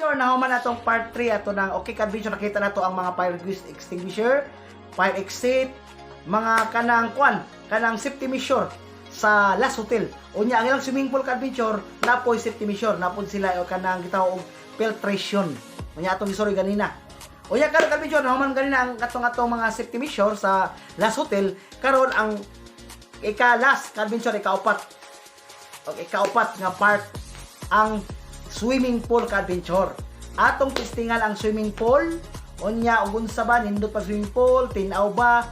Adventure, nahuman na tong part 3 ato nang okay ka adventure, nakita na to ang mga fire extinguisher, fire exit, mga kanang kwan, kanang safety measure sa last hotel. Unya ang ilang swimming pool ka adventure, napoy safety measure, napod sila o kanang gitawag og filtration. Unya atong istorya ganina. Unya karon ka adventure, nahuman ganina ang katong atong mga safety measure sa last hotel. Karon ang ika last ka adventure, ikaupat. Og ikaupat nga part ang swimming pool ka adventure. Atong testingan ang swimming pool, unya ug unsa ba nindot pa swimming pool, tin-aw ba?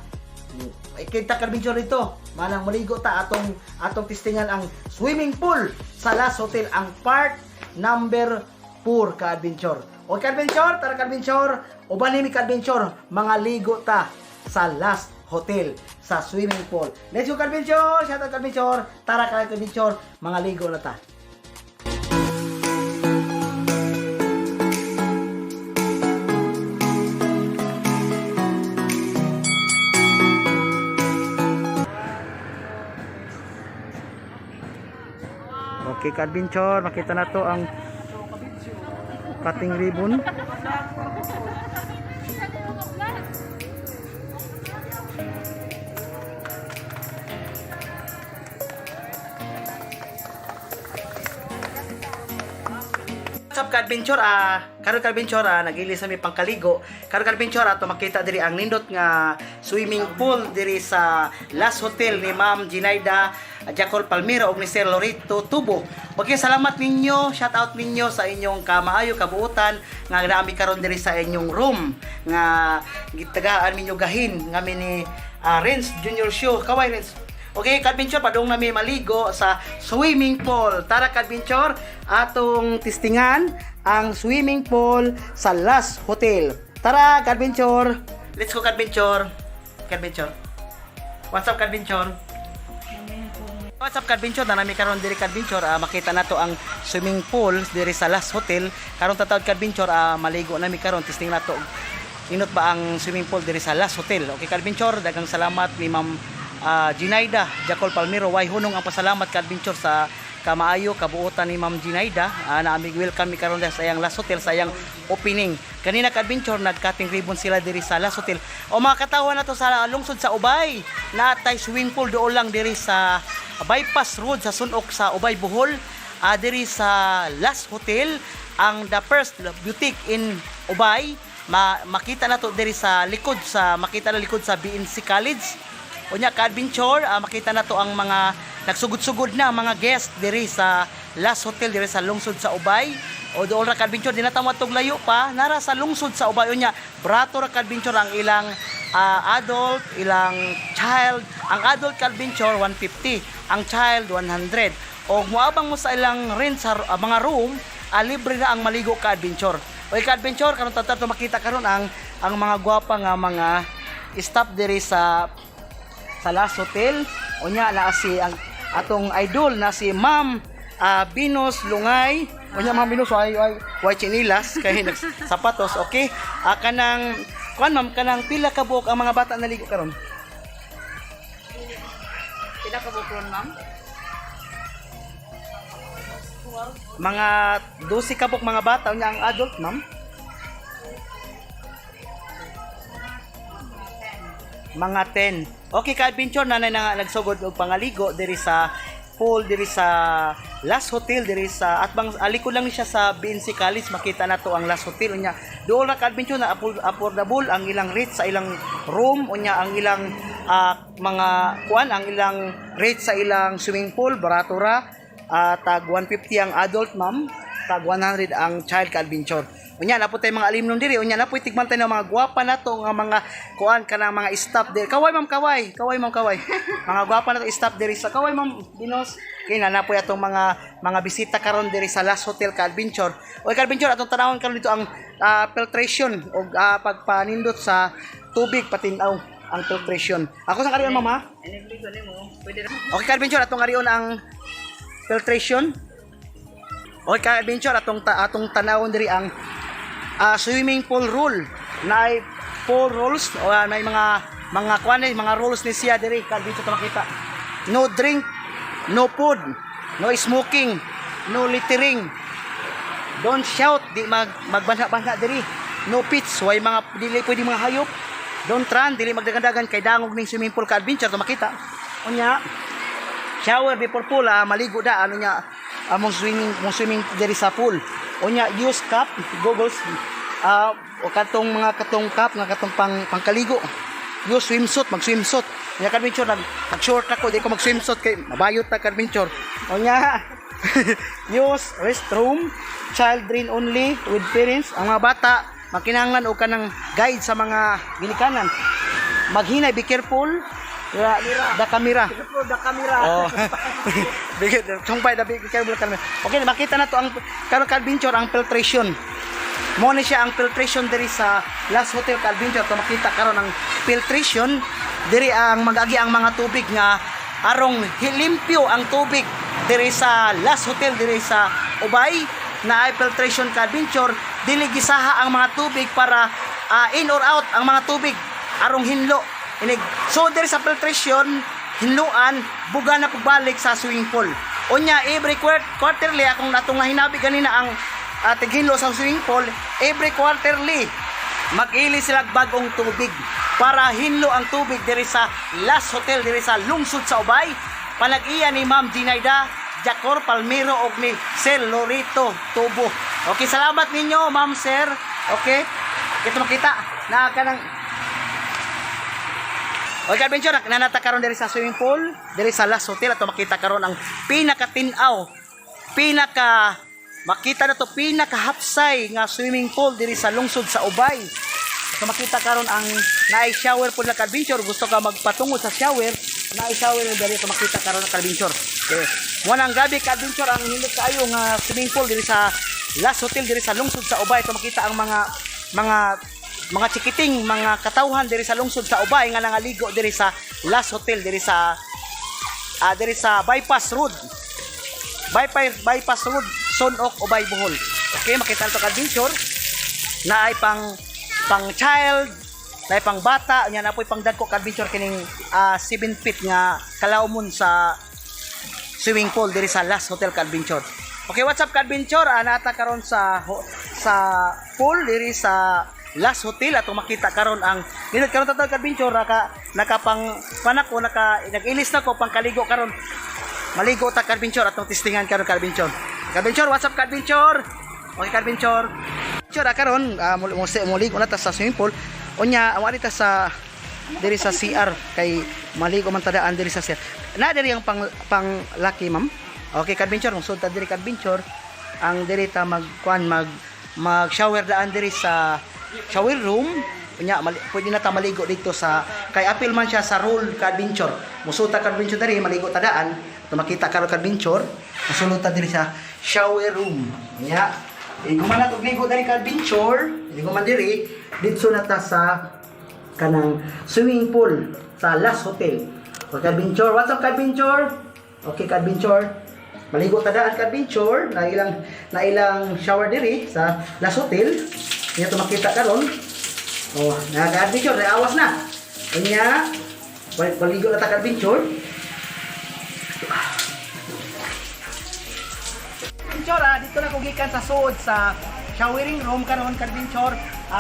Kita ka adventure dito. Manang maligo ta atong atong testingan ang swimming pool sa last hotel, ang part number 4 ka adventure. O ka adventure, tara ka adventure, uban ni ka adventure, mga ligo ta sa last hotel sa swimming pool. Let's go ka adventure, shout out ka adventure, tara ka adventure, mga ligo na ta. Okay, ka-adventure, makita na to ang cutting ribbon. What's up ka-adventure? Karon ka-adventure, nagili sa mi pangkaligo. Karon ka-adventure, ato makita diri ang nindot nga swimming pool diri sa last hotel ni Ma'am Ginaida Jacol Palmiro ug ni Sir Lorito Tubo. Okay, salamat ninyo, shout out ninyo sa inyong kamaayo kabuutan nga naami karon diri sa inyong room nga gitagaan ninyo gahin nga mi ni Renz Junior Show. Kaway Renz. Okay, ka-adventure, padung nami maligo sa swimming pool. Tara ka-adventure, atong testingan ang swimming pool sa last hotel. Tara ka-adventure. Let's go ka-adventure. Ka-adventure. What's up ka-adventure? What's up ka-adventure? Na nami karon diri ka-adventure, makita nato ang swimming pool diri sa last hotel. Karon tatawad ka-adventure, maligo nami karon, testing nato inot ba ang swimming pool diri sa last hotel. Okay ka-adventure, daghang salamat ni Ma'am Ginaida Jacol Palmiro. Way hunong ang pasalamat ka-adventure sa kamaayo kabuotan ni Ma'am Ginaida. Na amig welcome mi karon diri sa iyang last hotel sa iyang opening. Kanina ka-adventure, nag-cutting ribbon sila diri sa last hotel. O mga katawan na to sa lungsod sa Ubay, natay swimming pool doon lang diri sa bypass road sa Sunok sa Ubay, Bohol. Diri sa last hotel, ang the first boutique in Ubay, makita na to diri sa likod sa makita na likod sa BNC College. Unya ka-adventure, makita na to ang mga nagsugod-sugod na mga guest diri sa last hotel diri sa lungsod sa Ubay. O dool ra ka-adventure, di na ta moadtog layo pa, nara sa lungsod sa Ubay. Unya brato ra ka-adventure ang ilang adult, ilang child. Ang adult ka-adventure 150, ang child 100. O moabang mo sa ilang rent sa mga room, libre na ang maligo ka-adventure. O ka-adventure, karon tato makita karon ang mga gwapa nga mga staff diri sa last hotel. Unya na si ang atong idol na si Ma'am Binos Lungay. Unya Ma'am Binos ay ay way chinilas kay sapatos. Okay, kanang kuan ma'am, kanang pila ka buok ang mga bata naligo karon? Pila ka bukron, ma'am? Mga 12 ka buok mga bata. Unya ang adult, ma'am? Mga 10. Okay ka-adventure, nanay na nga nagsugod og pangaligo diri sa pool diri sa last hotel diri sa atbang aliko lang ni siya sa BNC College. Makita na to ang last hotel. Unya dool ra ka-adventure na affordable ang ilang rate sa ilang room. Unya ang ilang mga kuan, ang ilang rate sa ilang swimming pool barato ra, tag 150 ang adult ma'am, tag 100 ang child ka-adventure. Unya na po tayo mga alimnon diri. Unya na po tigman tayo ng mga gwapa na to nga mga kuan kanang mga staff diri. Kaway ma'am, kaway. Kaway ma'am, kaway. Mga gwapa na to staff diri sa kaway ma'am Dinos. Kay na na po atong mga bisita karon diri sa last hotel ka-adventure. Oy ka-adventure, atong tanawon karon dito ang filtration og pagpanindot sa tubig patin-aw ang filtration. Ako sa kariyon mama. Ano mo? Pwede ra. Okay ka-adventure, atong kariyon ang filtration. Okay ka-adventure, atong tanawon diri ang swimming pool rule. Na four rules o may mga kuan eh, mga rules ni siya diri ka-adventure to makita. No drink, no food, no smoking, no littering. Don't shout, di magbanha-banha diri. No pits, way mga dili pwede mga hayop. Don't run, dili magdagandagan kay dangog ning swimming pool, ka-adventure, to makita. Unya, shower before pool, maligo da ano niya among swimming, mong swimming diri sa pool. Unya, use cap, goggles, o katong mga katong cap nga katong pangkaligo. Use swimsuit, mag swimsuit. Nya, ka-adventure, nag short ako, di ko mag swimsuit kay mabayot ta, ka-adventure. Unya, use restroom, children only with parents. Ang mga bata makinahanglan og kanang guide sa mga ginikanan. Maghinay, be careful the camera. The camera. Oh. Bigit sumpay da, be careful camera. Okay, makita na to ang karon, ka-adventure, ang filtration. Mo ni siya ang filtration diri sa Last Hotel, ka-adventure. To makita karon ang filtration diri, ang magagi ang mga tubig nga arong limpyo ang tubig diri sa Last Hotel diri sa Ubay na ay filtration, ka-adventure. Dili gisaha ang mga tubig para in or out ang mga tubig arong hinlo inig. So diri sa filtration, hinluan, buga na pagbalik sa swimming pool. Unya, every quarterly, akong natong nahinabi ganina ang tighinlo sa swimming pool, every quarterly mag-ili sila bagong tubig para hinlo ang tubig diri sa Last Hotel diri sa lungsod sa Ubay, panag-iya ni Ma'am Ginaida Jacor Palmiro og ni Sir Lorito Tubo. Okay, salamat ninyo, Ma'am, Sir. Okay, ito makita na kanang. Okay, adventure, nanata karon diri sa swimming pool, diri sa Last Hotel, ato makita karon ang pinakatin-aw, pinaka makita na to, pinakahapsay nga swimming pool diri sa lungsod sa Ubay. Ato makita karon ang naay shower po na, adventure, gusto ka magpatungo sa shower, naay shower na diri. Ato makita karon ang adventure. Okay. Mo nang gabi, ka adventure, ang hindot kaayo nga swimming pool diri sa Last Hotel diri sa lungsod sa Ubay. Ato makita ang mga chikiting, mga katawhan diri sa lungsod sa Ubay nga nangaligo diri sa Last Hotel diri sa Bypass Road. Bypass Road, Son-ok, Ubay, Bohol. Okay, makita to, adventure, na ay pang pang child, na ay pang bata, nya na po'y pang dagko, adventure, kining 7 feet nga kalawmon sa swimming pool diri sa Last Hotel, ka-adventure. Okay, what's up, ka-adventure? Nata karon sa pool diri sa Last Hotel. Atong makita karon ang nindot karon tato, ka-adventure, nakapang panako, nag-ilis na ko pangkaligo karon. Maligo ta, ka-adventure, atong testingan karon, ka-adventure. Ka-adventure, what's up, ka-adventure? Okay, ka-adventure. Adventure, karon moligo na ta sa swimming pool. Unya, wali ta sa diri sa CR kay maligo man tadaan diri sa CR. Na diri ang pang pang laki, ma'am. Okay, ka-adventure, mosud ta diri, ka-adventure. Ang diri ta magkuan, mag shower daan diri sa shower room. Unya, pwede na ta maligo dito sa kay apil man siya sa rule, ka-adventure. Musud ta, ka-adventure, diri maligo ta daan. Ato makita karon, ka-adventure, mosulod ta diri sa shower room. Unya, iguman na og ligo diri, ka-adventure, ligo man diri, didto na ta sa kanang swimming pool sa Last Hotel. Okay, adventure. What's up, ka-adventure? Okay, ka-adventure. Maligo ta daan, ka-adventure, na ilang shower diri sa Last Hotel. Niya to makita karon. Oh, naka-adventure, na awas na. Unya, maligo na ta, ka-adventure. Adventure, dito na ko gikan sa suod sa showering room karon, ka-adventure.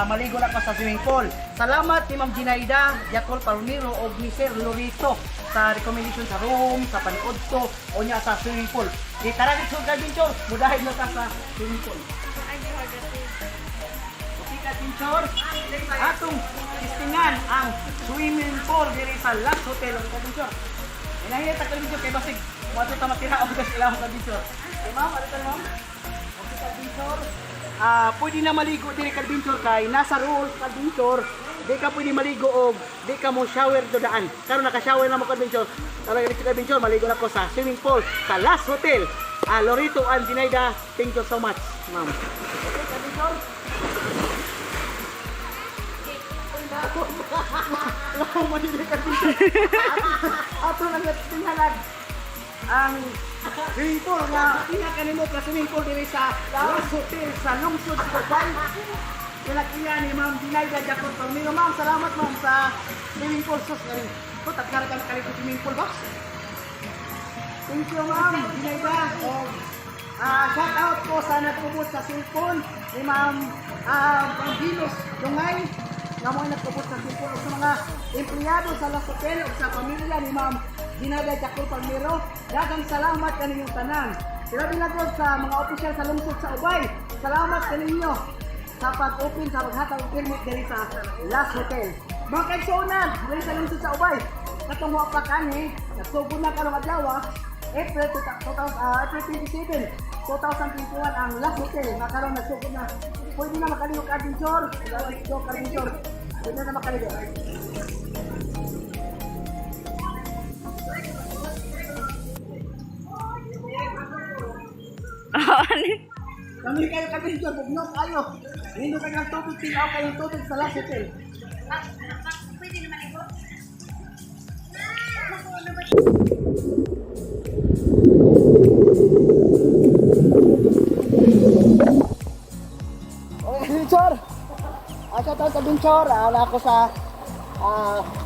Maligo na ko sa swimming pool. Salamat ni Ma'am Ginaida, Jacol Palmiro og ni Sir Lorito sa recommendation sa room, sa paniod ko, o niya sa swimming pool. Di tara dito, ka-adventure, mudahin na ta sa swimming pool. Okay, ka-adventure, atong testingan ang swimming pool diri sa Last Hotel, ka-adventure. Inahiya ta, ka-adventure, kay basig wato ta matira og gas ilang, ka-adventure. Okay, ma'am, ano ta, ma'am? Okay, ka-adventure. Pwede na maligo diri, ka-adventure, kay nasa rules, ka-adventure, di ka pwede maligo og di ka mo shower do daan. Karon naka-shower na mo, ka-adventure. Tara ka-adventure, maligo na ko sa swimming pool sa Last Hotel. Lorito and Zinaida, thank you so much, ma'am. Okay, ka-adventure. Mo dili, ka-adventure. Ato nang tinghalag ang swimming pool nga pinakanindot na swimming pool diri sa Last Hotel sa lungsod sa Ubay. Pinag-iya ni Ma'am Dinaida Jacon Palmiro. Ma'am, salamat, ma'am, sa swimming pool. Sus, galing. Ito, tatkara ka nakalikot swimming pool box. Thank you, ma'am. Dinaida. O, Shout out ko sa nagpubot sa cellphone ni Ma'am Ma'am Venus Dungay nga mo nagpubot sa cellphone ug sa mga empleyado sa Las Hotel ug sa pamilya ni Ma'am Ginada Jacol Palmero. Daghang salamat kaninyong tanan. Grabe na gud sa mga opisyal sa lungsod sa Ubay. Salamat kaninyo sa pag-open sa paghatag og permit diri sa Last Hotel. Mga kaigsuonan, diri sa lungsod sa Ubay. Katong wa pa kani, nagsugod na karong adlaw, April 2000, April 27, 2021 ang Last Hotel nga karon nagsugod na. Pwede na makaligo ka adventure, go ka adventure. Pwede na makaligo. Kami kayo ka-adventure, bugnaw kayo. Nindot kayo ng tubig, tinaw kayo ng tubig sa Last Hotel. Pwede naman ikaw. Okay, adventure! Shout out adventure! Na ako sa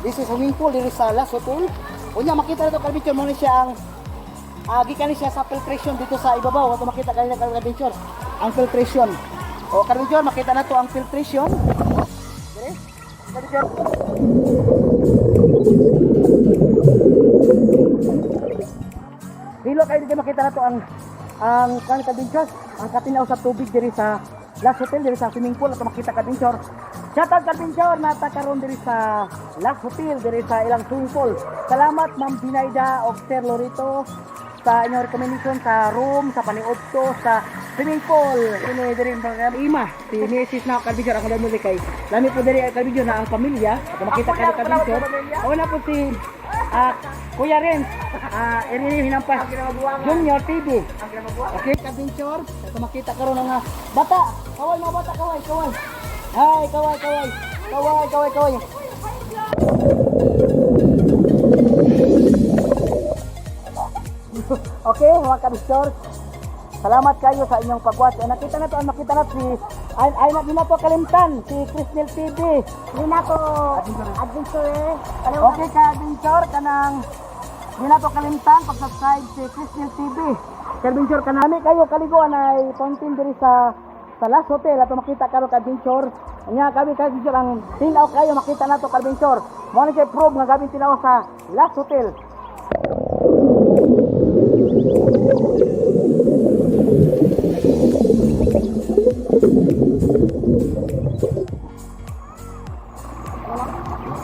this is swimming pool diri sa Last Hotel. Unya makita na to adventure mo ni siya ang gikan ni siya sa filtration dito sa ibabaw. Ato makita kanina ka adventure ang filtration. O adventure makita na to ang filtration. Dire. Adventure. Dilo kayo dito makita na to ang kan kadinchos, ang katinaw sa tubig diri sa Last Hotel diri sa swimming pool ato makita kadinchor. Shout out kadinchor nata karon diri sa Last Hotel diri sa ilang swimming pool. Salamat Ma'am Binaida og Sir Lorito sa inyong recommendation sa room, sa paniudto, sa swimming pool. Kini diri mga ima, si Mrs. na kadinchor ako damo kay. Lami po diri kadinchor na ang pamilya. Ato makita kayo kadinchor. Ako na po si Kuya Renz, Irene Hinampas Junior TV. Okay, kadventure. Ito makita karon nga bata. Kaway mga bata, kaway, kaway. Ay, kaway, kaway. Kaway, kaway, kaway. Okay, mga kadventure. Salamat kayo sa inyong pag-watch. Ay, nakita na to, ay, makita na si ay, ay, di na to kalimtan si Crisnel TV. Hindi na ako adventurer. Okay ka adventure kanang di na to kalimtan pag-subscribe si Crisnel TV. Ka-adventure kanami kayo kaliguan ay fountain diri sa Last Hotel ato makita karon ka-adventure. Nya kami ka-adventure ang tinaw kayo makita nato ka-adventure. Mo ni kay prove nga gabi tinaw sa Last Hotel.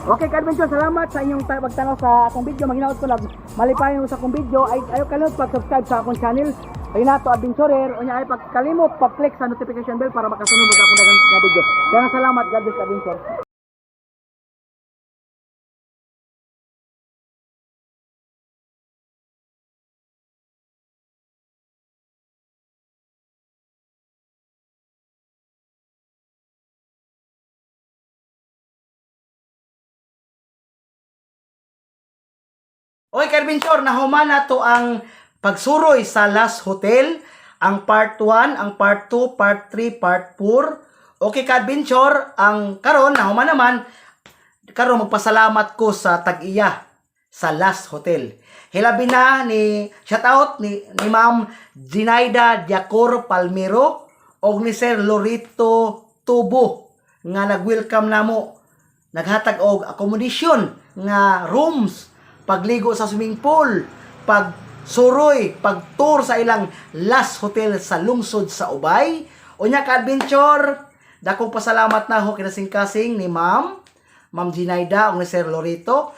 Okay, ka-adventure, salamat sa inyong pagtanaw sa akong video. Maghinaot ko nag malipayon mo sa akong video. Ay ayo kalimot pag-subscribe sa akong channel. Ay nato Adventurer, unya ay pagkalimot pag-click sa notification bell para makasunod mo sa akong daghang nga video. Daghang salamat, God bless, adventure. Oy, Carventure, nahuman na to ang pagsuroy sa Last Hotel, ang part 1, ang part 2, part 3, part 4. Okay, Carventure, ang karon nahuman naman, karon magpasalamat ko sa tag-iya sa Last Hotel. Hilabi na ni shout out ni Ma'am Ginaida Diacor Palmero og ni Sir Lorito Tubo nga nag-welcome namo, naghatag og accommodation nga rooms, pagligo sa swimming pool, pag suroy, pag tour sa ilang Last Hotel sa lungsod sa Ubay. Unya ka adventure, dakong pasalamat na ho kinasing-kasing ni Ma'am Ma'am Ginaida ug ni Sir Lorito.